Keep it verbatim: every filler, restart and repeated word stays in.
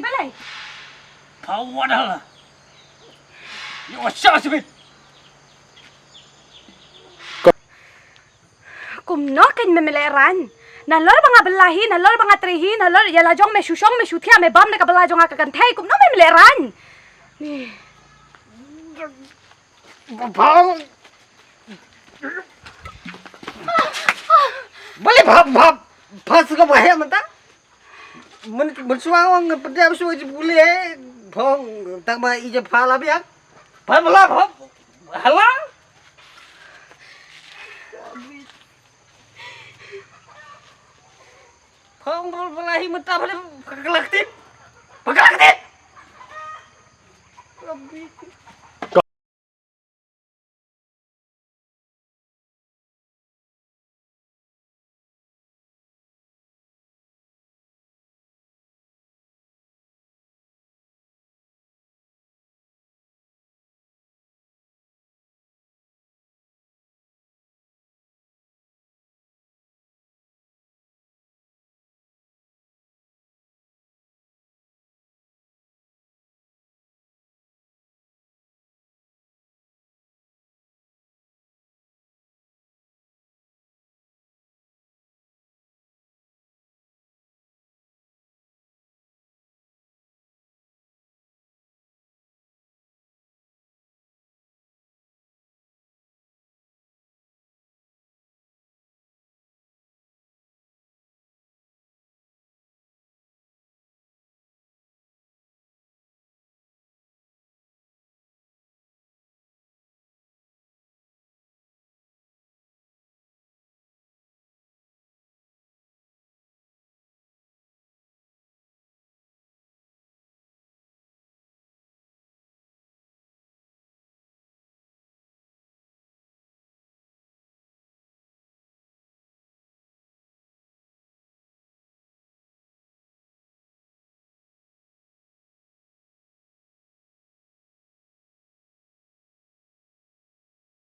Balei? Pha wad hala. Ïa wa sha sibit. Kumno kein me, me lehrain? Nalor ba nga bylla hi, nalor ba nga trei hi, nalor ïa la jong me shu shong, me shu thiah, me bam da ka bylla jong nga ka kynthei. Kumno me, me lehrain? Phong. Balei pha, pha, pha sngewbha heh mynta? Myn, mynshuwa ong pyndiam shuwa ji pule. Phong, tang ba i jong pha la biang. Pha mala pha. Hala. Phong, pha la hi mynta pha la pha kalak tit. Pha kalak tit.